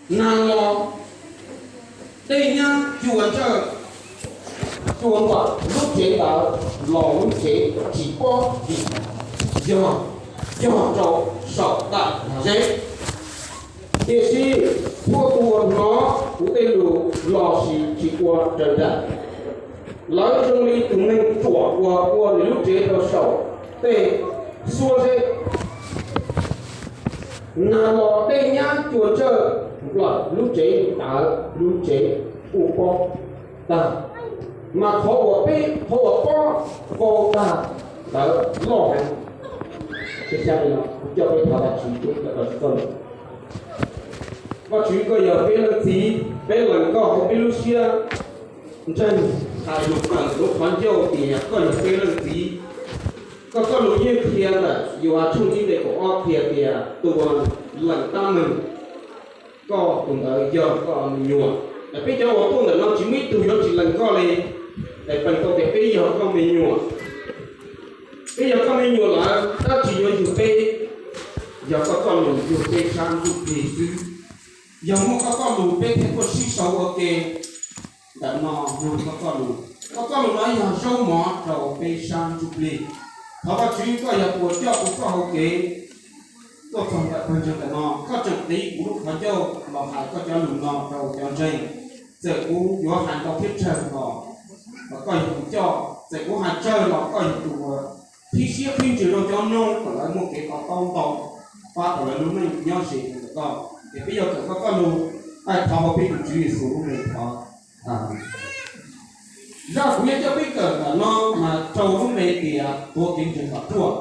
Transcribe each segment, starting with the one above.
Nag los dej nyab cua ntsawj, cua npam lub tsev ntawd los lub tsev tsis pob vim yog cog rau saum ntaj zeb. Tiam sis txhua tus uas hnov kuv tej lus los sis tsis ua raws nraim, lawv zoo li tus neeg ruam uas ua nws lub tsev rau saum tej xuab zeb. Nag los dej nyab cua ntsawj nplawm lub tsev ntawd, lub tsev kuj pob tag, mas qhov uas peb, qhov uas pob vau tag ntawd loj heev. Ces xya li no kuv coj peb thov Vajtswv, peb kawm tau txoj lus. Vajtswv, koj yog peb leej txiv, peb lees koj hauv peb lub siab ntseeg, hais lus kawm lub qhov ncauj tias koj yog peb leej txiv. Koj txoj lus yeej qhia ntawm Yauhas tshooj ib nqe kaum ob qhia tias tus uas lees tab meeg koj tus ntawd yog koj me nyuam. Es peb cov uas tuaj ntawm no tsis muaj ib tug yuav tsis lees koj li. Es peem tau tias peb yog koj me nyuam. Peb yog koj me nyuam lawm, dab tsi yuav yug peb? Yog koj txoj lus yug peb sab ntsuj plig xwb. Yog muaj koj txoj lus peb thiaj tuaj sib sau ua ke ntawm no mloog koj txoj lus. Koj txoj lus no yog zaub mov rau peb sab ntsuj plig. Thov Vajtswv koj yog tus uas coj kuv txoj hau kev tuaj txog ntawm pawg ntseeg ntawm no, koj tseem qiv kuv lub qhov ncauj los hais koj cov lus no rau cov ntseeg. Txawm kuv yuav hais ntau thiab tsawg los, los koj yog tus coj, txawm kuv hais tsawg los koj yog tus uas qhib siab qhib ntsws rau cov mloog kom lawv muaj kev to taub ntau, pab kom lawv lub neej nyob ze ntawm koj. Ces peb yuav kawm koj txoj lus, thov hauv peb tus Tswv Yexus lub npe thov. Zaj kuv yuav coj peb kawm ntawm no mas rau lub npe tias tuav kev ntseeg kom ruaj.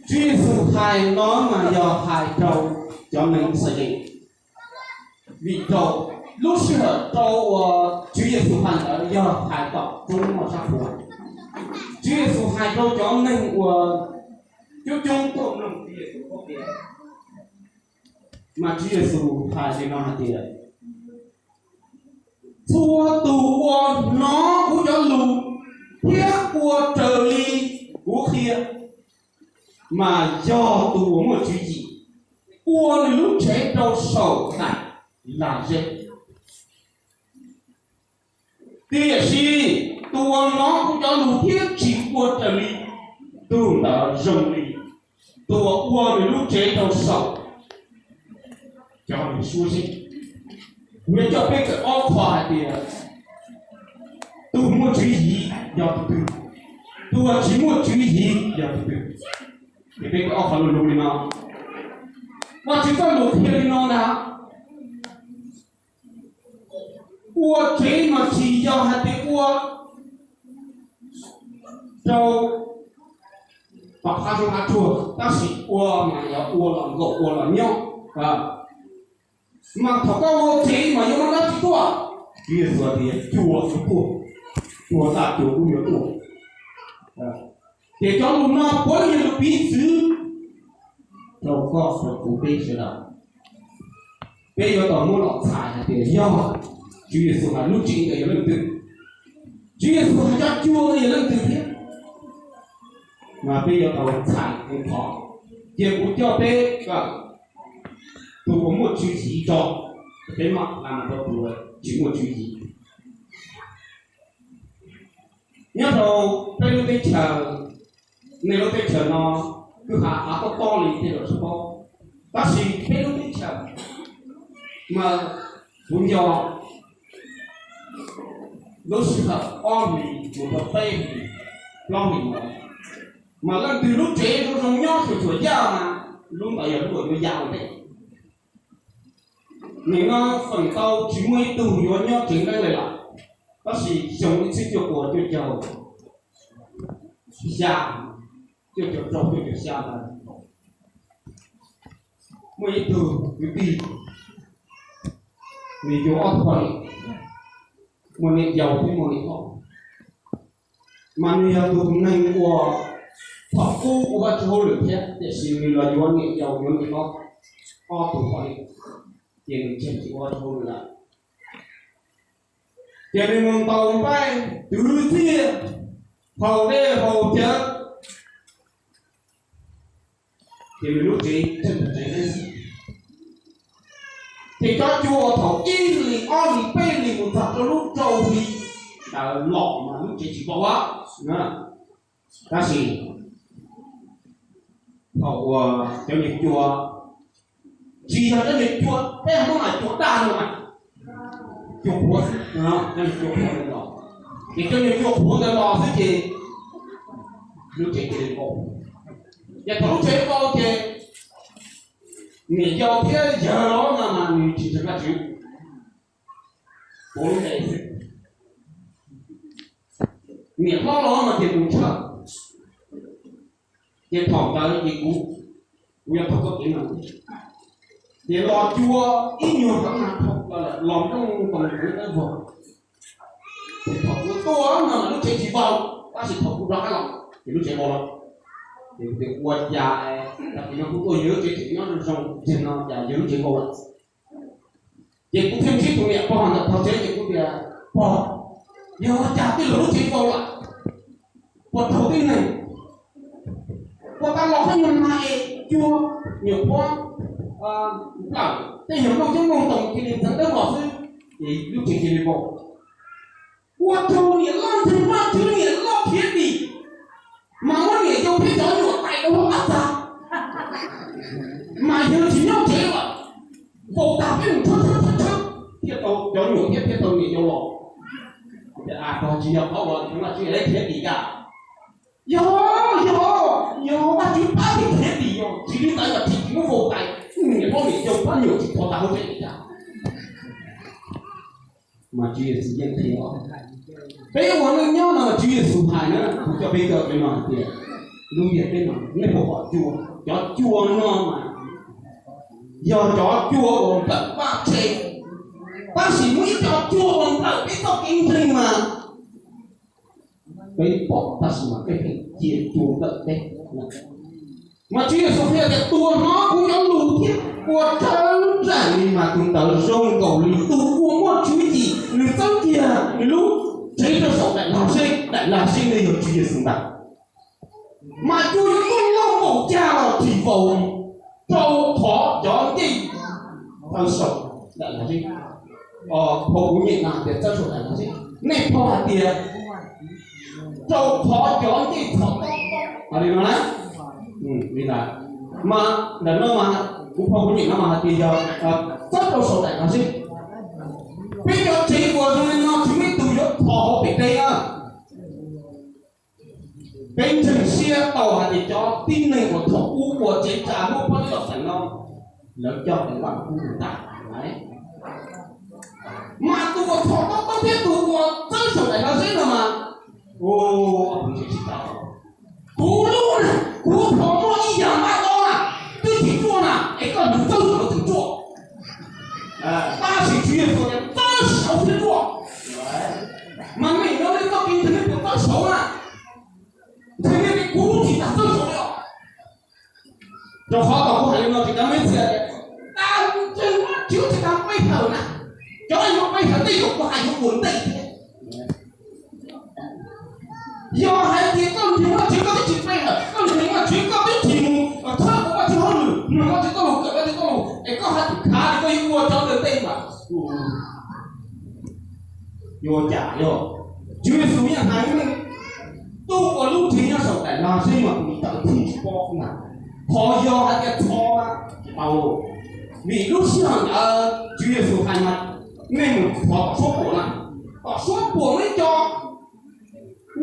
Tswv Yexus hais no mas yog hais rau cov neeg Yixalayees. Vim rau lub sij hawm rau uas Tswv Yexus hais ntawd yog hais tom roob noj sab puas. Tswv Yexus hais rau cov neeg uas coob coob tuaj mloog Tswv Yexus qhuab qhia. Mas Tswv Yexus hais li no hais tias, txhua tus uas hnov kuv cov lus thiab ua raws li kuv qhia, mas yog tus uas muaj tswv yim ua nws lub tsev rau saum daim lag zeb. Tiam sis tus uas hnov kuv cov lus thiab tsis ua raws li, tus ntawd zoo li tus uas ua nws lub tsev rau saum cov suab zeb. Kuv yuav coj peb kawm ob qho hais tias tus muaj tswv yim yog tus twg, tus uas tsis muaj tswv yim yog tus twg. Ces peb kawm ob qho lu lug li no. Vajtswv txoj lus qhia li no ntag, ua tsev mas tsis yog hais tias ua rau tom qab zoo qab tsuag, tab sis ua mas yog ua los nkaum ua los nyob. Mas thaum koj ua tsev mas yuav muaj dab tsi tuaj? Tswv Yexus tias cua yuav tuaj, cua tag cua kub yuav tuaj. Ces cov lus no puav leej yog lus piv txwv rau koj rau kuv peb sawv daws. Peb yuav tau muab los txhais hais tias yog Tswv Yexus hais lub tsev ntawd yog leej twg, Tswv Yexus hais cov cua ntawd yog leej twg thiab. Mas peb yuav tau txhais qhov, ces kuv coj peb kawm tus uas muaj tswv yim tso, peb mam li mus rau tus uas tsis muaj tswv yim. Nyob rau peb lub teb chaws, nej lub teb chaws no kwj ha av tob tob li tej zaum tsis paub, tab sis peb lub teb chaws mas kuv nco lub sij hawm ob hlis mus rau peb hlis, plaub hlis no, mas leej twg lub tsev zoo zoo nyob tsuas tsuas yaj mas lub ntawd yog lub uas yuav ya ua ntej. Nim no feem ntau tsis muaj ib tug yuav nyob tsev neeb li lawm, tab sis xyoo ib txhiab cuaj puas cuaj caug xya, cuaj caum rau cuaj caum xya ntawd, muaj ib tug kwv tij, nws yuav ob tug poj niam, muaj niam yau thiab muaj niam hlob. Mas nws yog tus neeg uas thaum ub ua Vajtswv hauj lwm thiab, tiam sis nws los yuav niam yau yuav niam hlob, ob tug poj niam, ces nws tsis ua Vajtswv hauj lwm lawm. Ces nws mus ntaus npaij twv txiaj, haus dej haus cawv, ces nws lub tsev tseem tseem teb xwb. Ces cov cua uas thaum ib hlis ob hlis peb hlis mus txog rau lub rau hli ntawd los mas lub tsev tsis vau. Tab sis thaum uas cov niag cua, tsis yog cov niag cua peb muab mas cua daj no mas, cua qhuav xwb, cov niag cua qhuav no los, ces cov niag cua qhuav ntawd los xwb ces lub tsev cia li vau. Ces thaum lub tsev vau ces niam yau thiab yawg los no mas nws tsis ntseeg Vajtswv, puav leej xwb. Niam hlob los mas tias mus tshawb. Ces thaum ntawd ces kuv, kuv yog thaum txoj kev no, ces los cua ib nyuag thaum no los nplooj nkoos kuv tab vog. Ces thaum kuv tuaj no mas lub tsev tsis vau, tab sis thaum kuv rov qab los ces lub tsev vau lawm. Ces kuv tias ua cas, tag kis no kuv tuaj yawg lub tsev tseem nyob zoo zoo, tiam no cas yawg lub tsev vau lawm. Ces kuv thiaj ntsib tus niam pog ntawm qhov tsev ces kuv tias, pog, yog ua cas tij laug lub tsev vau lawm? Puas raug tib neeg? Puas tas los hab nyuag nag es cua nyuam qhuav nplawm tej nyuag nplooj coob nplooj ntoos cia li ntxeev dawb vog xwb, ces lub tsev cia li vau. Ua rau niam loj ntseeg Vajtswv, niam loj khiav dim, mas muab niam yau thiab cov nyuam tais rau hauv qab txag, mas yawg tsis nyob tsev lawm. Vau tag peb mus tshawb tshawb tshawb tshawb thiaj tau cov nyuam thiab thiaj tau niam yau los. Tsis yog qhov uas Vajtswv khiav dim cas. Yog, yog, yog Vajtswv pab thiaj khiav dim, yog tsis li ntawd mas tsis muab vau tais, niam hlob niam yau pab nyuam tsis thov tas hauv tsev li cas. Mas Tswv Yexus yeej qhia, peb ua neej nyob no mas Tswv Yexus hais na, kuv coj peb kawm peb no hais tias, lub ntiaj teb no nej puas pom cua? Cov cua no mas yog cov cua uas nplawm vaj tse, tab sis muaj ib co cua uas nplawm peb txoj kev ntseeg mas peb pom tab sis mas peb pheej cia cua nplawm peb. Mas Tswv Yexus qhia tias tus uas hnov kuv cov lus thiab ua raws nraim li mas tus ntawd zoo nkaus li tus uas muaj tswv yim, nws txeeb kiag nws lub tsev rau saum daim lag zeb, daim lag zeb ntawd yog Tswv Yexus ntag. Mas cua yuav tuaj loj npaum cas los tsis vau li, rau qhov cov ncej txawb saum daim lag zeb. Phau Kuv Nyeem no hais tias txawb saum daim lag zeb, nej phau hais tias rau qhov cov ncej txhov tob tob li no na. Li ntawd, mas ntawm no mas kuv phau Kuv Nyeem no mas hais tias yog txawb rau saum daim lag zeb. Peb cov tsev uas zoo li no tsis muaj ib tug yuav txhov hauv pem teb na. Peb ntseeg siab tau hais tias cov tib neeg uas thaum ub ua tsev tsa muab pov teb los xeem no, lawv coj tus vaj kub mus tag. Mas tus uas txhov tob tob thiab tus uas txawb saum daim lag zeb no mas, kuv lub na, kuv thaum muaj ib yam npab tob na, twb tsis ruaj na es koj mus txawb saud tseem ruaj. Tab sis Tswv Yexus tias txawb saud thiaj ruaj. Mas nej no nej txoj kev ntseeg nej puas txawb saud na? Ntseeg nej tias kuv tsis tas txawb saud li os. Rau qhov thaum kuv hais li no ces cov meb txhia tias, tas ntseeg Vajtswv tsis tas peb hawm na. Cov yuav peb hawm tej zaum kuv hais yuav ua ntej thiab. Yog hais tias koj ntseeg Vajtswv koj twb tsis peb hawm, koj ntseeg Vajtswv koj twb tsis mus txhawb kuv Vajtswv hauj lwm, mloog Vajtswv txoj lus, kawm Vajtswv txoj lus es koj hais tus khav li koj yuav ua cov ntawd ntej mas yuav cas yog? Tswv Yexus yeej hais, tus uas lub tsev nyob saum daim lag zeb mas tus ntawd thiaj tsis pob na. Qhov yog hais tias txhov mas tsis tau, vim lub sij hawm ntawd Tswv Yexus hais mas nej mus txhov tom suab puam na, tom suab puam nej cov,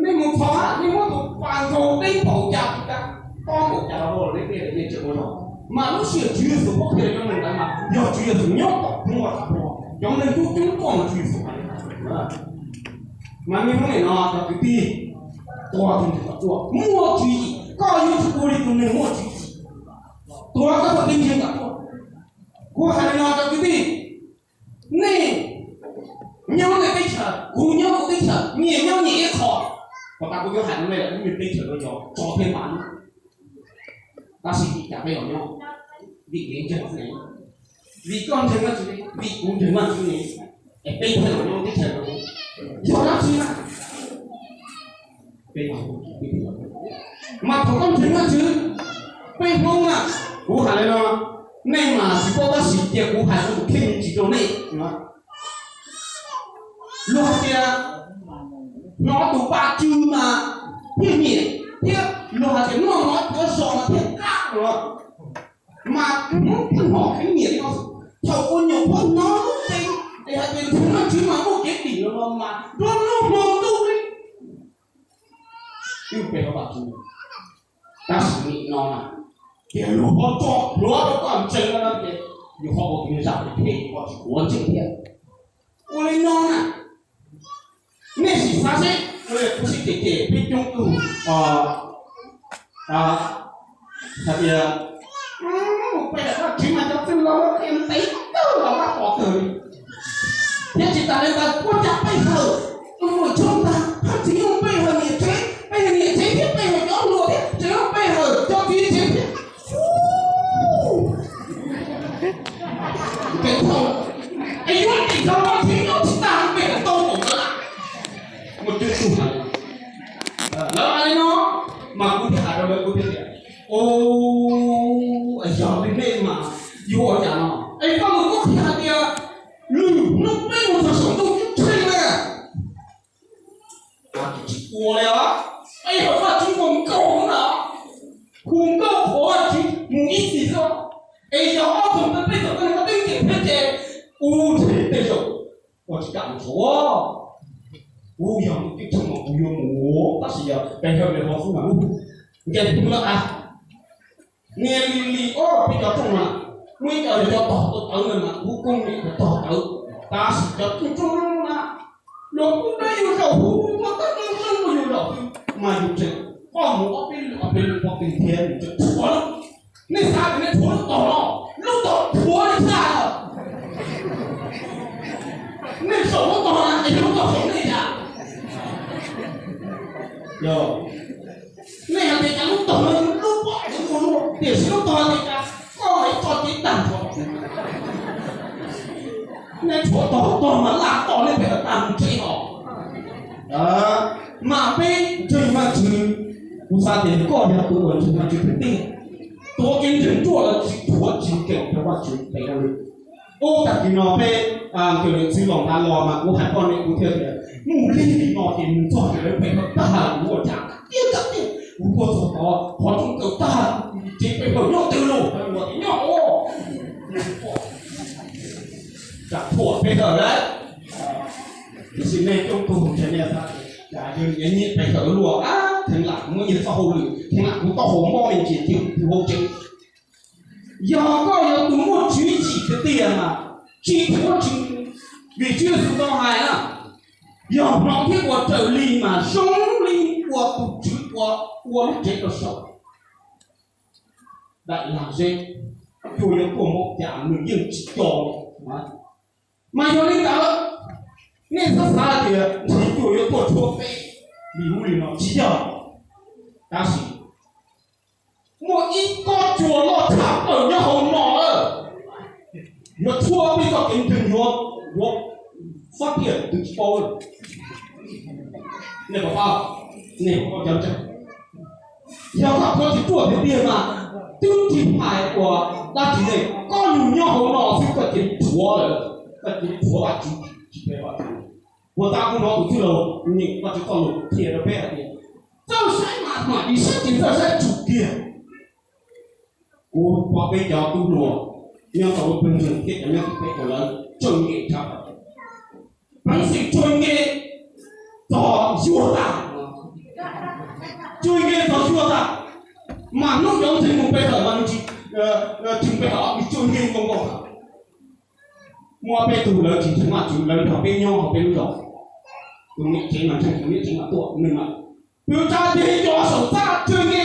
nej mus txhov, nej muab tus pas nkaug teb npaum cas, tob npaum cas los nej tej nej tseem ua zog. Mas lub sij hawm Tswv Yexus paub qhia cov neeg ntawd mas yog Tswv Yexus nyob tom hoob ua tsa pua, cov neeg coob coob tuaj mas Tswv Yexus hais. Mas niaj hnub nim no cov kwv tij, tuav tus ntseeg kom tuaj muaj tswv yim, koj yuav tsum ua li tus neeg muaj tswv yim, tuav koj tus ntseeg kom tuaj. Kuv hais li no cov kwv tij, nej nyob nej teb chaws, kuv nyob kuv teb chaws, nyias nyob nyias ib qho. Kom tas kuv yuav hais rau nej lawm, nej teb chaws no yog tsov thiab hma, tab sis vim cas peb los nyob? Vim kev ntseeg xwb ne, vim koj ntseeg Vajtswv, vim kuv ntseeg Vajtswv ne, es peb thiaj los nyob teb chaws no. Yog dab tsi na? Mas thaum koj ntseeg Vajtswv, peb Hmoob na, kuv hais li no, nej mas tsis paub tab sis cia kuv hais rau tus kheej tsis nej, luag hais tias hnov tus paj tsw mas thiaj nyiam, thiab luag hais tias noj mov tuav zos mas thiaj qab los, mas Hmoob pheej hom kheev nyiam li no. Thaum ua nyuam qhuav hnov lub npe es hais tias Ntxhee Vaj Tswv mas muaj kev dim no los mas nruab hnub hmo ntuj li. Twb pe hauv Vaj Tswv, tab sis nim no na, ces luag ho tso plhuav rau koj ntseeg no ces yus ho ua tus zaj phem phem, koj tsis quav ntsej thiab. Ua li no na, nej sim xav seb, kuv sib cem cem peb coob tug hais tias mus pe hawm Vajtswv mas cov txwj laug qhia ntev kawg los Vajtswv pom kawg li. Thiab tsis tas li ntawd, ua cas pe hawm tus muam tshoob ntag, haj tsis yog pe hawm niam tsev, pe hawm niam tsev thiab pe hawm cov hluas thiab, tseem yog pe hawm cov txiv tsev thiab. Kev thau, es yuav tim khawv Vajtswv nyob tsis tag pe hawm tau npaum ntawd lawm. Muaj coob tug hais, lawv hais li no, mas kuv thiaj hais rau lawv, kuv thiaj tias, o, yog li nej mas yuav ua cas no? Es Paj Lug Koob qhia hais tias lwm hnub peb mus txog saum ntuj ceeb tsheej na, tsis ua li os, pe hawm Vajtswv mus nkaus na, hu nkauj qhuas Vajtswv mus ib txhis xwb. Es yog ob tug peb txog koj niag koj twb ntim peb ces kuv ntshe tej zaum ua tsis kam mus saud. Kuv yog mus tib tug mas kuv yuav mus, tab sis yog pe hawm li hov xwb mas lub nce pw lawm a. Niag li li ob peb cov rooj mas, muaj ib co yog cov tog tawv na mas kuv kuj niam cov tog tawv, tab sis cov rooj rooj na, luag kuj peb yus zaum huv muaj tag rooj rooj yus zaum xwb mas yus tseem qoj mus ob peb lwm ob peb lwm pob kws thiab yus tseem rhuav lawm. Nej xav tias nej rhuav lub tog no, lub tog rhuav li xaj lawm. Nej saum lub tog na es lub tog saum nej yam. Yog nej hais tias cas lub tog no lub pob kws ua luaj, tiam sis lub tog tias cas koj ib txoj kev tag nrho. Nej rhuav tog tog mas laj tog nej pem tag mus tsev os. Mas peb ntseeg Vajtswv, kuv xav tias koj yog tus uas ntseeg Vajtswv tiag tiag, tuav kev ntseeg ruaj los tsis rhuav tsis nkees rau Vajtswv tes li. Ub, tag kis no peb nkawd niam txiv los nrad los mas kuv hais poj niam kuv thiaj tias mus li li no ces mus txog ces lawv pem tag kuv ua cas tiag tiag tiag, kuv tuaj txog tod qhov rooj kaw tag, tsev pe hawm nyob twg los? Nyob ub, tsam thuam pe hawm lawm. Tiam sis nej coob tug ntshe nej xav tias cas yog nyiam pe hawm luaj, Theev Lam muaj ib txoj hauj lwm, Theev Lam kuv taub hau mob me ntsis thiab kuv hauv tsev. Yog koj yog tus muaj tswv yim tiag tiag mas tsis rhuav tsis nkees, vim Tswv Yexus tau hais na, yog hnov thiab ua raws li mas zoo li ua tus tswv uas ua lub tsev rau saum daim lag zeb, cua yuav tuaj npaum cas nws yeej tsis co. Mas yog li ntawd, nej txhob xav tias ntshe cua yuav tuaj rhuav peb li ub li no, tsis yog. Tab sis muaj ib kob cua loj tshaj plaws nyob hauv no lawm, yuav rhuav peb txoj kev ntseeg yuav, yuav fab tiaj twg tsis paub lawm. Nej puas paub? Nej puas paub cov ntseeg? Yog koj rhuav tsis ruaj tiag tiag mas twb tsis hais ua dab tsi ne, koj nyob hauv no xwb koj cia li rhuav lawm, koj cia li rhuav Vajtswv, tsis pe Vajtswv. Puag ta kuv hnov tus txwj laug nyeem Vajtswv txoj lus qhia rau peb hais tias txawj saib mas mam li saib ces txawj saib tsum kiag. Kuv pom peb cov tub hluas nyob tau lub pawg ntseeg thiab cov nyob tim peb ua lawv tseem nkees tshaj plaws. Peev xwm tsuag nce txog yuag tag, tsuag nce txog yuag tag, mas hnub cov ntseeg mus pe hawm mas nws tsis, tsis pe hawm, nws tsuag nce nkaus nkaus. Muaj peb tug lawv tsis ntseeg Vajtswv, lawv nrog peb nyob hauv peb lub zos, tus niam tsev mas ntseeg, tus niam tsev mas tuaj, nws mas pw tsa tiag cov saum txaj tsuag nce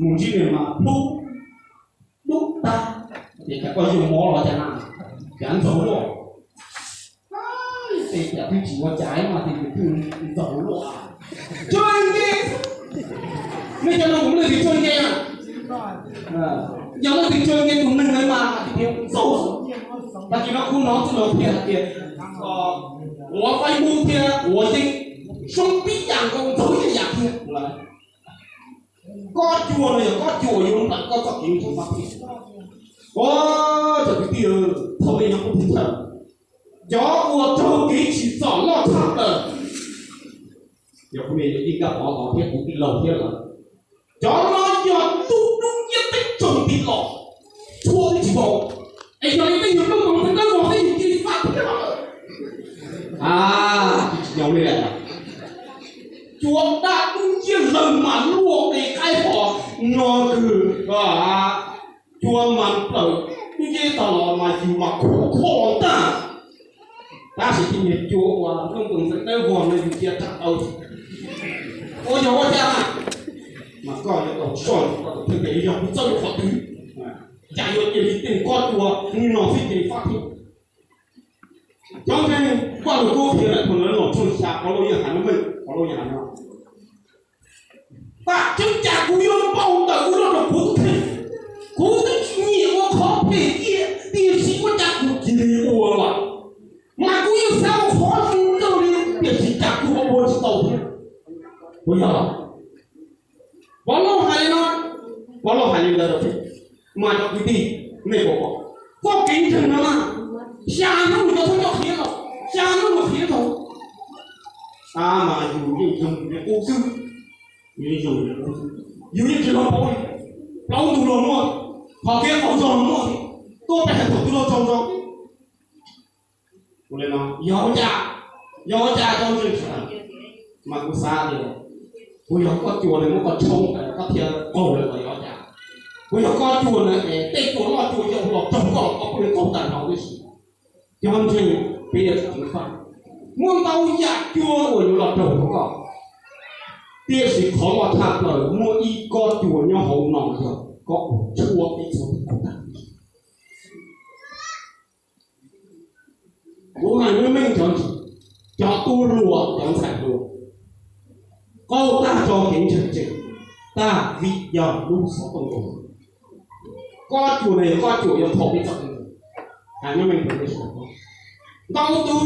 mus ntsib nws mas hlub dub tag, ces cas koj yuav mob los cas na, cas ntxaug luaj. Tej cas twb tsis ua cas mas tej twb ntxaug luaj. Tsuag nce, nej cov no kuv leej twg tsuag nce na? Yog leej twg tsuag nce tus neeg ntawd mas ntxaug. Tag kis no kuv hnov txwj laug qhia hais tias quav Facebook thiab quav yeeb zoo tib yam nkaus, ntxaug ib yam thiab. Kob cua no yog kob cua yuav npam koj txoj kev ntseeg mas thiab. Thaum nej nyob qub teb chaws, cov uas raug kev tsim txom loj tshaj plaws, yog kuv niam yog Yeej Kaj Pov tod thiab kuv tij laug thiab lawm. Cov no yog tub dub ntiab teb tsoom tim los, txhua teb tsis paub. Es yog li tej yug plooj ntoos ntawd vog tej yug cia li faj thiab lawm. A, tsis tsis nyob li lawm. Cua daj dub nciab lawg mas luaj qis qaib hos no kws cua mas plawm dub nciab tag los mas yus mas khuam kho tag. Tab sis tej niag cua uas plooj ntoos ntxeev dawb vog no yus cia rau tau. Ua yog ua cas mas, mas koj yuav tau soj koj tus kheej tias yog kuv txawj qhov twg, cas yuav cia li tej kob cua no xwb cia li faj thiab. Cov ntseeg, Vaj Lug Kub qhia lawm thaum lawv los tshooj xya Paulus yeej hais meej meej, Paulus yeej hais no, tam tseeb cas kuv yuav npau taws ua luaj rau kuv tus kheej. Kuv twb tsis nyiam ua qhov phem tiag, tiam sis ua cas kuv cia li ua lawm. Mas kuv yeej xav ua qhov zoo nkauj li, tiam sis cas kuv ua tsis tau thiab. Puas yog? Paulus hais li no, Paulus hais li ntawd rau peb, mas cov kwv tij, nej puas pom txoj kev ntseeg no na, xya hnub nws cov txhob coj qhiav los, xya hnub nws qhiav tau. A, mas yus yeej zoo li qub xwb, yus yeej zoo li qub xwb, yus yeej tsis los paub li, plaub ntug los muaj, qhov kev qaug zog los muaj, tuaj peb hais thaum twg los tsaug zog. Yog ua cas, yog ua cas cov ntseeg sawv daws, mas kuv xav tias, puas yog koj cua nws muab koj tshoob koj thiaj qaug lawm los yog ua cas? Puas yog koj cua nws es tej cua loj cua yau los raug koj los koj pheej qaug tag nrho tib si? Cov ntseeg, peb yuav tsum ceev faj. Muaj ntau yam cua uas yuav los raug koj, tiam sis qhov loj tshaj plaws muaj ib kob cua nyob hauv no yog koj ua tshuab peb txhua tus qaug tag. Kuv hais meej meej cov ntseeg, cov tub hluas cov ntxhais hluas, qaug tag tso kev ntseeg tsees, tag vim yog lub xov tooj ua. Kob cua no yog kob cua yuav thaum peb txoj kev ntseeg. Hais meej meej rau nej sawv daws paub, ntau tus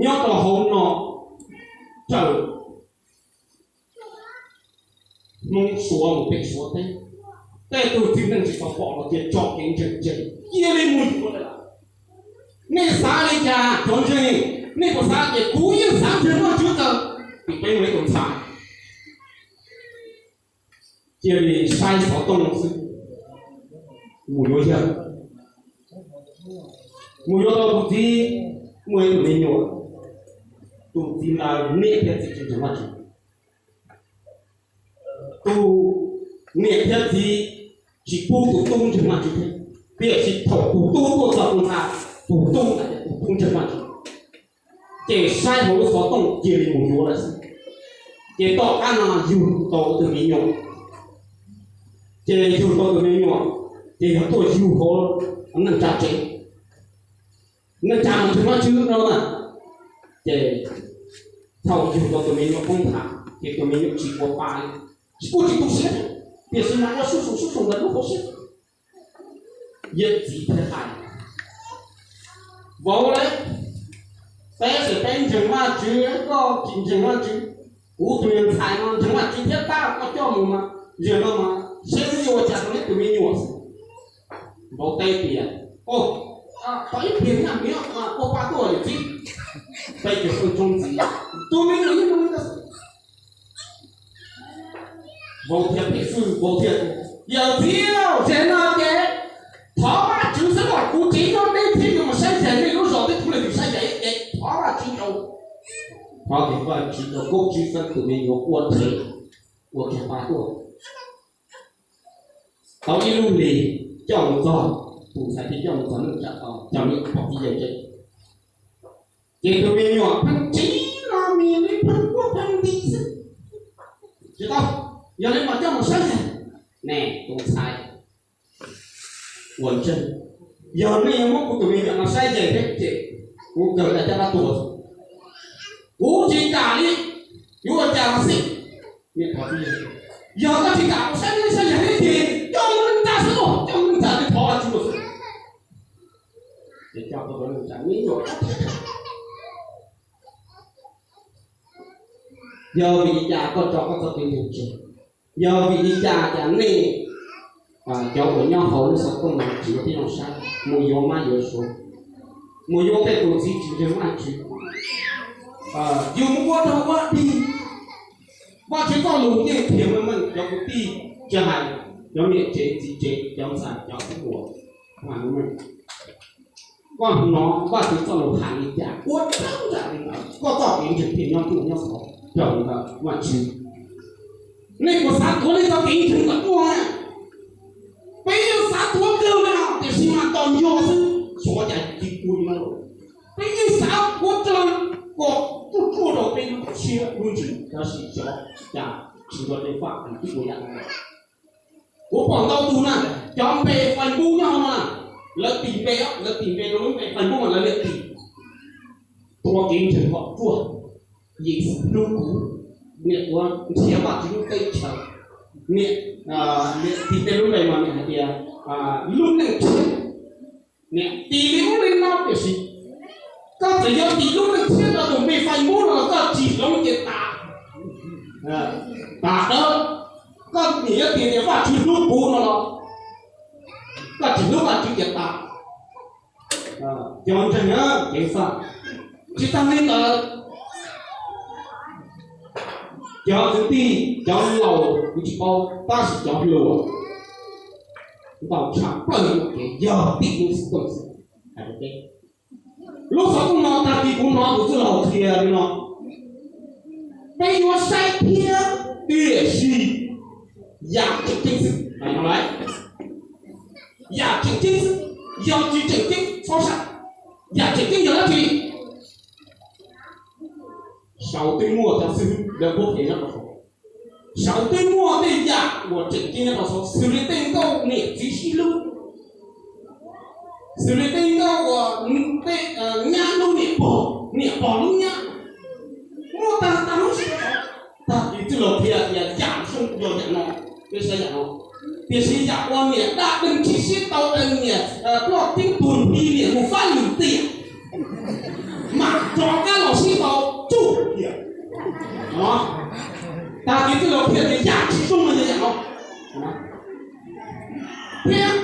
nyob rau hauv no raws Hmoob Suav mus pem Suav teb, tej tug txiv neej tsis tau pom los cia tso kev ntseeg tsees cia li mus yuav lawm. Nej xav li cas cov ntseeg? Nej puas xav tias kuv yeej xav ntseeg Vajtswv txawv? Vim peb mus ib tus ntxhais cia li saib xov tooj xwb, mus yuav yawg, mus yuav tau tus txiv, muaj ib tug me nyuam, tus txiv ntawd niam thiab txiv tsis ntseeg Vajtswv. Tus niam thiab txiv tsis pub tus tub ntseeg Vajtswv thiab, tiam sis thaum tus tub tuaj txog tus ntxhais, tus tub ntawd tias tus tub ntseeg Vajtswv, ces saib hauv lub xov tooj cia li mus yuav lawm xwb. Ces tom qab no yug tau tus me nyuam, ces yug tau tus me nyuam, ces yog tuaj yug hauv neej tsa tsev, neej tsa mus ntseeg Vajtswv no na. Ces thaum yug tau tus me nyuam poob nthav ces tus me nyuam tsis ua pa li, tsis kuj tsis tu siab, tiam sis mas ua sub sub sub sub ntawm lub hauv siab. Yawm txiv thiaj hais, vauv lauj, peb ces peb ntseeg Vajtswv, koj tsis ntseeg Vajtswv. Kuv tus niag ntxhais no ntseeg Vajtswv thiab tab, koj coj mus mas, zaum no mas seb wb yuav ua cas rau neb tus me nyuam xwb. Vauv teb tias, o, tau ib pliag nyaj miv ua pa tuaj yawm txiv. Peb cov phooj ywg txhob ntxiv, tus me nyuam yeej zoo li ntawd xwb. Vauv thiaj phem xwb, vauv thiaj, yawm txiv, zaum no ces thov Vajtswv xwb los kuv tsev nyob deb thiab yuav mus saib xyuas nej lub zos twb thoob li tus saib xyuas ib ce, thov Vajtswv rau, thov Vajtswv rau koj tsis xeeb tus me nyuam ua ntej, ua kiag pa tuaj. Tau ib lub hlis coj mus txog, tus ntxhais thiaj coj mus txog neej tsa tau coj mus pom txiv yawg tsev. Ces tus me nyuam pheej tsis los mis li, pheej quaj pheej nti xwb. Tsis tau, yog li mas coj mus saib xyuas. Ne tus ntxhais ua ntseeg, yog nej yuav muab kuv tus me nyuam no saib xyuas thiab ces kuv kawg coj dab tuag. Kuv tsis kam li, yuav ua cas los xij. Yog koj tsis kam kuv saib, saib xyuas thiab ces coj mus neej tsa xwb los, coj mus neej tsa ces thov Vajtswv xwb. Ces coj mus neej tsa me nyuam. Yog vim li cas koj tso koj txoj kev ntseeg tseg? Yog vim li cas cas nej Cov uas nyob hauv lub xov tooj no tsis muaj tib zoo saib, mus yuav mab yuav suav, mus yuav tej tus txiv tsis ntseeg Vajtswv, yus mus ua rau ua dig. Vajtswv txoj lus yeej qhia meej meej cov kwv tij, tsis hais cov niam tsev txiv tsev, cov ntxhais cov tub hluas, koj hnov Vajtswv txoj lus hais li cas ua raws nraim li ntawd, koj txoj kev ntseeg thiaj nyob ruaj nyob khov rau ntawm Vajtswv. Nej puas xav tuav nej txoj kev ntseeg kom ruaj na? Peb yeej xav tuav kawg li os, tiam sis mas tos yog xwb, xyov cas tsis pub li no. Peb yeej xav ua raws kom ruaj ruaj rau peb lub siab lub ntsws, tab sis xyov cas tsis nco tej faj twb ua yam no. Kuv pom ntau tus na, cov npe Facebook nyob hauv no na, lawv tis npe, lawv tis npe rau lub npe Facebook mas lawv niam tis tuav kev ntseeg kom ruaj, Yexus hlub kuv, niam tuav nrhiav Vajtswv lub teb chaws, niam tis tej lub npe mas niam hais tias lub neej tshiab. Niam tis li ub li no tiam sis koj txawm yuav tis lub neej tshiab rau tus npe Facebook no los koj tsis hloov ces tas, tas dawb. Koj niam yuav tis tias Vajtswv hlub kuv no los koj tsis hlub Vajtswv ces tas. Cov ntseeg ceev faj. Tsis tas li ntawd, cov kwv tij cov laus kuv tsis paub, tab sis cov hluas ntau tshaj plaws kev yog tim lub xov tooj xwb. Hais rau peb, lub xov tooj no tag kis kuv hnov tus txwj laug qhia li no, peb yuav saib thiab, tiam sis yam tseem ceeb xwb. Yam tseem ceeb xwb, yog tsis tseem ceeb txhob saib. Yam tseem ceeb yog dab tsi? Saum twb muaj cov xib hwb dawb paug nyob rau saud, saum twb muaj tej yam uas tseem ceeb nyob rau saud, xws li tej nkauj niam txiv sib hlub, xws li tej nkauj uas tej nyab hlub niam pog, niam pog hlub nyab, muaj tag tag lub sij hawm. Tag kis txwj laug qhia tias yam zoo yog yam no, peb saib yam no. Tiam sis yam uas niam daj deeg tsis sib tau deeg, niam ploj teeb tuag nti, niam mus fab lwm tiam, mam rov qab los sib tau tsuj tiam. Tag kis txwj laug qhia tias yam tsis zoo no yog yam no. Thiab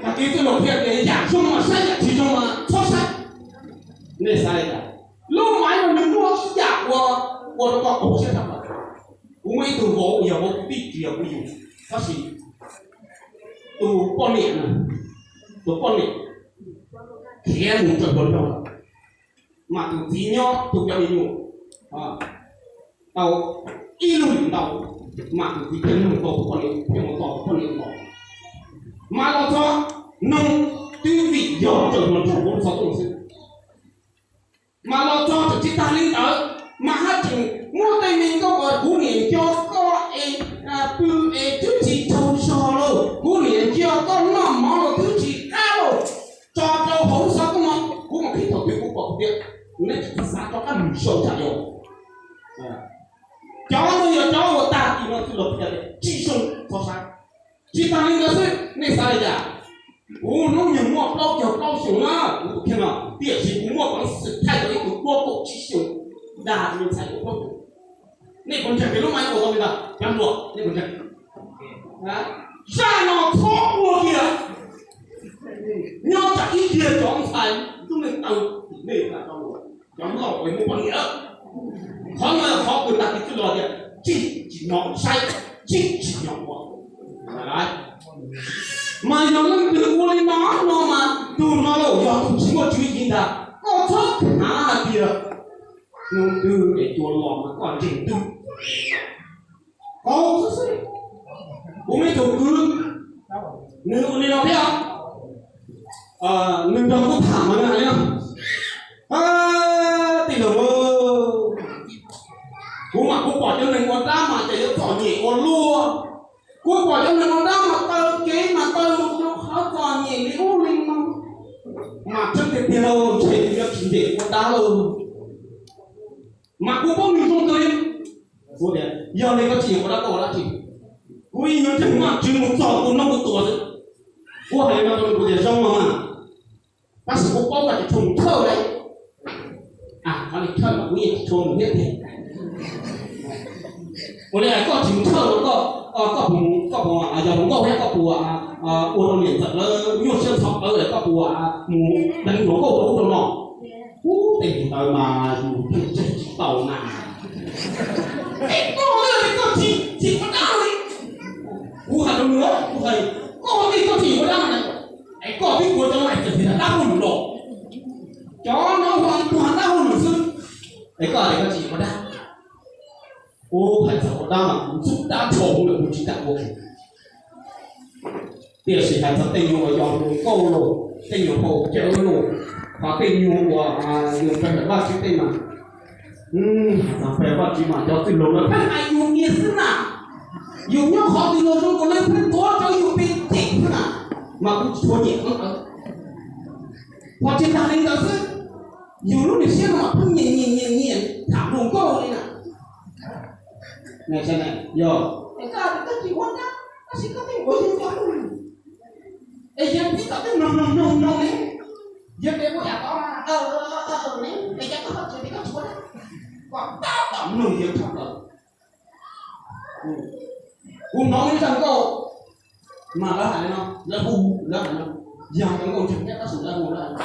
tag kis txwj laug qhia tias yam zoo mas saib, yam tsis zoo mas txhob saib. Nej xav li cas? Lub maiv no nws muaj ib yam ua, ua rau koj qaug siab tshaj plaws. Kuv muaj ib tug vauv, yog vauv kwv tij tsis yog kuv yug, tab sis tus poj niam, tus poj niam khiav mus raws hluas nraug, mas tus txiv nyob tu cov me nyuam tau ib lub hlis ntau, mas tus txiv thiaj nug tau tus poj niam, thiaj mus tos tus poj niam los, mas los txog nug, twb vim yog raws hluas nraug hauv lub xov tooj xwb. Mas los txog tseem tsis tag li ntawd, mas haj tseem muaj tej me nkauj uas kuv niam nco koj es pw es twb tsis tsaug zog lauj, kuv niam nco koj noj mov los twb tsis qab lauj, tso rau hauv lub xov tooj no. Kuv mus qhib thaum twg kuv pom kuv tias neb tsis xav rov qab mus sau tsam yau. Cov no yog cov uas tag kis no txwj laug qhia tias tsis zoo, txhob saib. Tsis tas li ntawd xwb, nej xav li cas? Kuv hnub nyoog muaj plaub caug plaub xyoos na, kuv tus kheej no, tiam sis kuv muaj peev xwm thaij tau ib tug dua kaum tsib xyoos dag tus me ntxhais dua plaub xyoos. Nej puas ntseeg tias lub maiv ua tau li ntawd? Cov hluas, nej puas ntseeg? Zaj no txhob ua kiag, nyob tsam ib kiag cov ntxhais lub neej tawg tim nej cov hluas, cov laus uas muaj poj niam. Qhov no yog qhov uas tag kis txwj laug tias tsis tsim nyog saib, tsis tsim nyog ua. Mas yog leej twg ua li no no mas tus no los yog tus tsis muaj tswv yim ntag. Koj txhob khav hais tias hnub twg es cua los mas koj ntseeg twg. Kuv muaj ib tug kwv, nws ua li no thiab, nws nrog kuv tham mas nws hais li no, tij laug, kuv mas kuv pom cov neeg ua dab mas ces yuav txom nyem ua luaj. Kuv pom cov neeg ua dab mas taw kev mas taw mus rau qhov txom nyem li ub li no. Mas tseeb tiag tiag lauj, ntshe kuv yuav tsis nyiam ua dab lauj. Mas kuv paub nws zoo kawg li. Kuv tias yog li koj tsis nyiam ua dab koj ua dab tsi? Kuv yeej yuav ntseeg Vajtswv mus txog kuv hnub kuv tuag xwb. Kuv hais li no rau nws, kuv tias zoo los mas, tab sis kuv paub koj tsis tshua mus thawj li. Qhov li thawj mas kuv yeej tsis tshua mus thiab tiag. Ua li koj tsis mus thawj los koj, koj puas, koj puas yog hluas nkauj thiab koj puas ua rau niam ntxawm lawv nyuaj siab ntxhov plawv lawm, koj puas mus deev hluas nkauj rau ub rau no? Ub, tej tus ntawd mas yus pheej tseg tsis tau na. Es koj, koj tsis, tsis ua dab li. Kuv hais rau nws, kuv hais, koj twb koj tsis ua dab na, es koj twb ua cov no es txawm tias dab muaj lus los. Cov no ua tus dab muaj lus xwb, es koj hais koj tsis ua dab. Kuv hais txog ua dab mas kuv ntxub dab nrho lawm, kuv tsis kam ua. Tiam sis hais txog tej nyuag uas yog hluas nkauj los, tej nyuag haus cawv los, hos tej nyuag uas yus pem Vajtswv tej mas, hais txog pem Vajtswv mas cov txwj laug lawv pheej hais yus tiag xwb na. Yus nyob qhov twg los zoo nkaus lawv pheej tuav rawv yus pes cem xwb na, mas kuv tsis tshua nyiam qhov ntawd. Hos tsis tas li ntawd xwb, yus lub niag siab no mas pheej nyiam nyiam nyiam nyiam tham hluas nkauj li na. Yog, es koj tsis ua dab, tab sis koj pheej ua yus cov lus, es yog tib kom twb mloog mloog mloog mloog ne, yog tias ua yam tod ne, es cas koj tsis, koj tsis ua dab, koj tab tom mloog yus tshaj plaws. Kuv hnov ib zaj nkauj mas lawv hais li no, lawv hu, lawv hais no, yog cov nkauj ntseeg thiab tab sis lawv hu lawv hais no,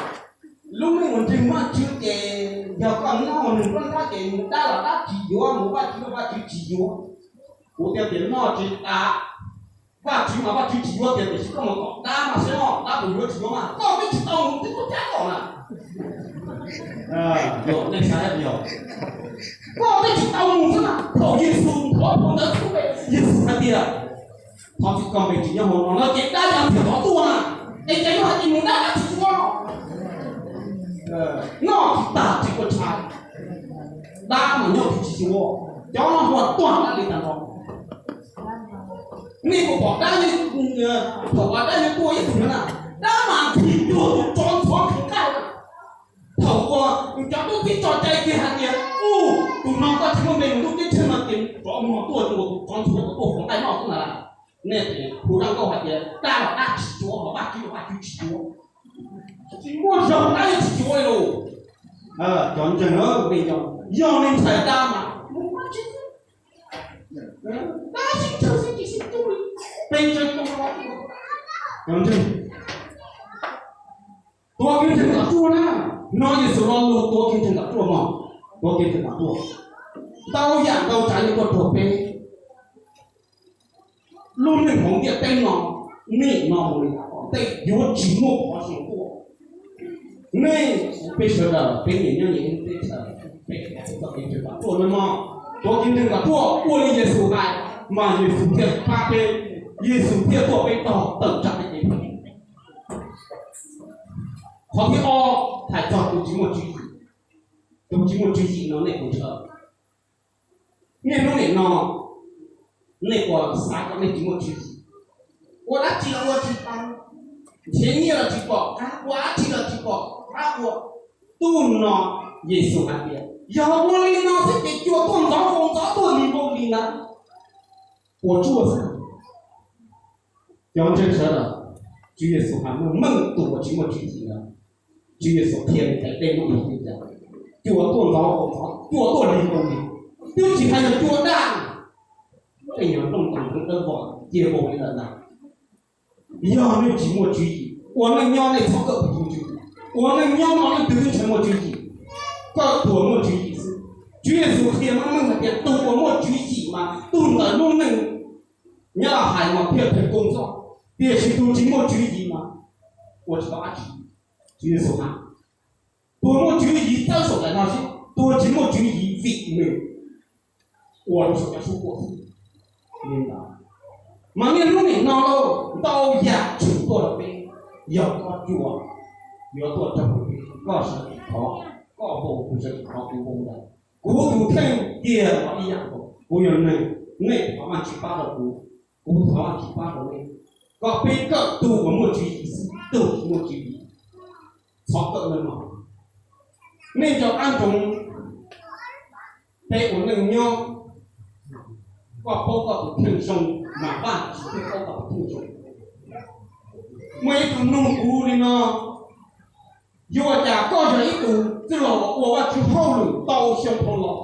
lub neej uas ntseeg Vajtswv ces yog koj noj nws nruab nrab ces mus dab los dab tsis yuav, mus Vajtswv los Vajtswv tsis yuav. Kuv thiaj tias noj tsis tas, Vajtswv mas Vajtswv tsis yuav tiag, tiam sis koj mus tom dab mas saib no dab puas yuav tsis yuav mas koj twb tsis tau mus twb tuaj cab koj na. Yog nej saib yog, koj twb tsis tau mus xwb mas thaum Yexus thov phau ntawv thub peb, Yexus hais tias thov txim koj npe tsis nyob hauv no no ces dab yeej txiav thov tuaj na, es cas yuav hais tias mus dab dab tsis yuav. Noj tsis tas tsis ua tshais, dab mas nyob twb tsis yuav, cov no hu tuag dab li tag nrho. Nej puas pom dab, thaum uas dab yuav tua ib tug no na, dab mas nqhis plhuav tus tsov ntxhuav nqhis nqaij na. Thaum uas cov tub txib tso cai kiag hais tias, u, tus no koj tsis muaj npe mus lub teb chaws no ces tsov muag tuaj ces tus tsov ntxhuav tuaj faus nqaij noj xwb na. Nej hu zaj nkauj hais tias dab los dab tsis yuav, los Vajtswv los Vajtswv tsis yuav. Tsis muaj zog dab yuav tsis yuav li lauj. Cov ntseeg, yog nej ntshai dab mas mus Vajtswv, dab sib ntshaw xwb ces sib tub li, peb sib tub, cov ntseeg. Tuav kev ntseeg kom ruaj na, hnov Yexus lo lus tuav kev ntseeg kom ruaj mog, tuav kev ntseeg kom ruaj. Ntau yam ntau tsav yuav tuaj raug peb. Lub neej hauv ntiaj teb no, nim no mus li tom ntej yuav tsis muaj qhov zoo tuaj. Nej, peb sawv daws peb nyias nyob nyias lub teb chaws, peb txoj kev ntseeg kom ruaj nawb mog. Tuav kev ntseeg kom ruaj, ua li Yexus hais, mas Yexus thiaj pab peb, Yexus thiaj tuaj peb tog tawm tsam tej kev phem. Qhov thib ob, hais txog tus tsis muaj tswv yim. Tus tsis muaj tswv yim no nej puas ntshaw? Niaj hnub nim no nej puas xav kom nej tsis muaj tswv yim? Ua dab tsi los ua tsis tau, nrhiav nyiaj los tsis pom qab, ua dab tsi los tsis pom qab ua. Tub no Yexus hais tias yog ua li no xwb ces cua tuaj ntxov vau ntxov tuaj li vau li ntawd, puas tsuaj xwb? Cov ntseeg sawv daws, Tswv Yexus hais muaj meej tus uas tsis muaj tswv yim ntawd, Tswv Yexus qhia nws daim teb muaj ib yam li cas? Cua tuaj ntxov vau ntxov, cua tuaj li vau li, twb tsis hais yog cua daj, tej nyuag nplooj toos dawb vog cia vau li lawm ntag. Yog nej tsis muaj tswv yim, ua neej nyob nej txhob kawm tus tswv yim. Ua neej nyob no leej twg twb tsis muaj tswv yim, kawm tus uas muaj tswv yim xwb. Tswv Yexus qhia meej meej hais tias tus uas muaj tswv yim mas tus ntawd lub neej, nyob hais mas thiaj theem koob txoj, tiam sis tus tsis muaj tswv yim mas ua tsis tau dab tsi. Tswv Yexus hais, tus uas muaj tswv yim txawb saum daim no xwb, tus uas tsis muaj tswv yim vim nws ua rau saum cov suab quaj xwb. Li ntawd, mas niaj hnub nim no lauj, ntau yam tshwm tuaj rau peb, yog koj cua yuav tuaj raug peb, koj sawv tsis thov, koj vau kuv sawv tsis thov kuv vau ntawd. Kuv tus kheej tiag los ib yam nkaus, kuv yog neeg, nej thov Vajtswv pab rau kuv, kuv thov Vajtswv pab rau nej, kom peb kawm tus uas muaj tswv yim xwb, tus tsis muaj tswv yim txhob kawm nawb mog. Nej nco qab ntsoov, peb ua neej nyob, koj paub koj tus kheej zoo, mas Vajtswv thiaj paub koj tus kheej zoo. Muaj ib tug nug kuv li no, yuav ua cas koj yog ib tug txwj laug uas ua Vajtswv hauj lwm tau xyoo dhau los,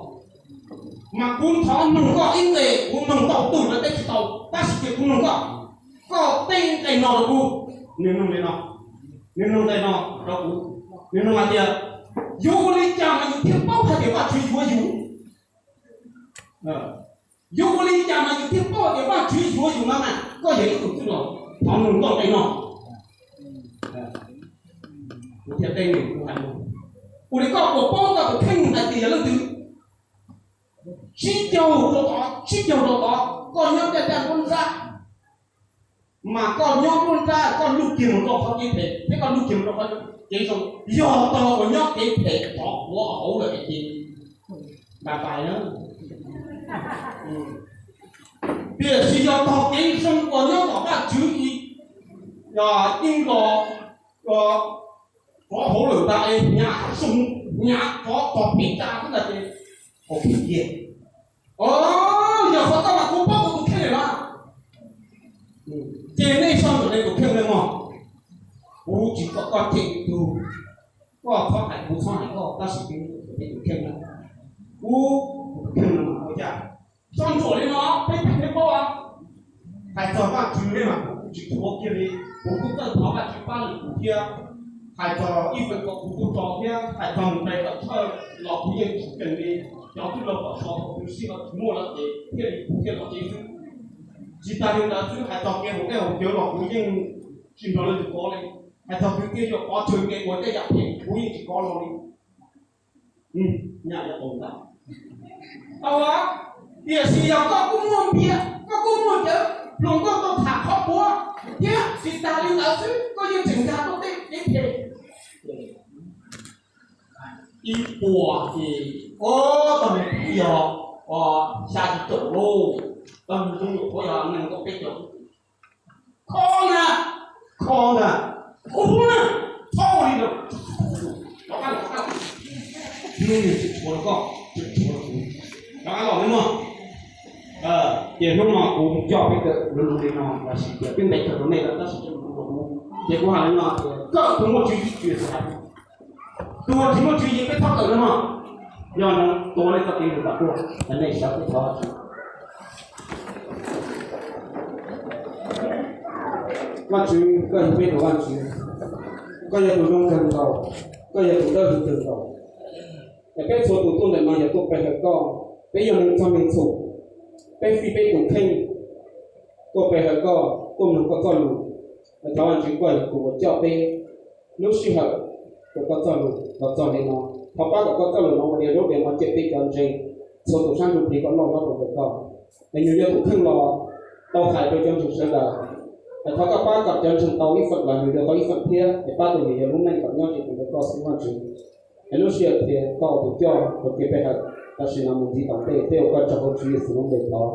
mas kuv thov nug koj ib nqe, kuv nug ntau tug lawv teb tsis tau, tab sis ces kuv nug koj, Koj teb nqe no rau kuv. Nws nug li no, nws nug nqe no rau kuv, nws nug hais tias, yuav ua li cas mas yus thiaj paub hais tias Vajtswv yuav yus? Yuav ua li cas mas yus thiaj paub tias Vajtswv yuav yus no mas? Koj yog ib tug txwj laug, thov nug koj nqe no. Kuv thiaj teb nws, kuv hais, ua li koj puas paub koj tus kheej hais tias yog leej twg? Sib caug rau tod, sib caug rau tod, koj nyob caj caj nruab nrab, mas koj nyob nruab nrab koj luj kiag mus rau qhov kev phem thiab koj luj kiag mus rau qhov kev zoo, yog tog uas nyob kev phem thov quav hauv lawm es ces npa pais na. Tiam sis yog tog kev zoo uas nyob tom Vajtswv yeej los quav hauv lawm ntag es hnyav zoo, hnyav qhov tog phem tas xwb ntag ces, ok, yog qhov koj mas kuv paub kuv tus kheej lawm na. Ces nej soj ntsuam nej tus kheej nej mog. Kuv tsis kom koj cem tug, koj txhob hais kuv txhob hais koj, tab sis kuv tus kheej na, kuv tus kheej no mas ua cas soj ntsuam li no, peb peb thiaj paub. Hais txog Vajtswv ne mas kuv kuj tsis thuav kiag li, kuv kuj txawj thov Vajtswv pab lwm tus thiab. Hais txog ib feem kom kuv kuj tso thiab, hais txog mus nqe tawm thawj los kuv yeej tsis keej li. Cov tub los kom so thaum twg sij hawm tsis muaj lawm ces thiaj li kuv thiaj los tsev xwb. Tsis tas li ntawd xwb, hais txog kev haus dej haus cawv los kuv yeej tsis nrog leej twg kov li. Hais txog kwv tij yuav kov tsawg nqe ua tej yam phem kuv yeej tsis kov los li. Nyaj yuav tau ntag. Tau, tiam sis yog koj kuj muaj npias, koj kuj muaj cawv, hluas nkauj tau tham qhov puav, thiab tsis tas li ntawd xwb koj yeej tseem nkag tau tej kev phem. Ib puas ces, o, tag nrho yog xya caum lauj, tag nrho yog nees nkaum peb caug. Kho na, kho na, ub na, txhob ua li lawm. Rov qab los, rov qab los. Hnub no tsis tshuav rau koj, tsis tshuav rau kuv. Rov qab los nawb mog. Ces hnub no kuv coj peb kawm lus li no los sis tias peb npe kawm rau nej lawm tab sis coj rau kuv, ces kuv hais li no tias koj tus muaj tswv yim, tus tsis muaj tswv yim peb txhob kawm nawb mog. Yog no tuav nej txoj kev mus tom tuaj, nej sawv peb thov Vajtswv. Vajtswv, koj yog peb tus Vajtswv, koj yog tus zoo kawg nkaus, koj yog tus dawb huv kawg nkaus. Es peb txhua tus tuaj ntawm no yog tuaj pe hawm koj, peb yog neeg txog neeg txhum, peb fij peb tus kheej tuaj pe hawm koj, tuaj mloog koj txoj lus. Es thov Vajtswv koj yog tus uas coj peb lub sij hawm rau koj txoj lus los txog li no. Thov pab kom koj txoj lus no ua diav zaub diav mov cawm peb cov ntseeg txhua tus sab ntsuj plig kom noj hlob rau ntawm koj. Es nws yog tus kheej los tau hais rau cov ntseeg sawv daws. Es thov koj pab kom cov ntseeg tau ib feem los nws yuav tau ib feem thiab, es pab tus nws yog lub neej kom nyob ze tus ntawm koj xwb Vajtswv. Es lub sij hawm tias koj ua tus coj ua kev pe hawm, tam sim no mus ntxiv tom ntej, peb ua koj tsaug hauv Tswv Yexus lub npe thov.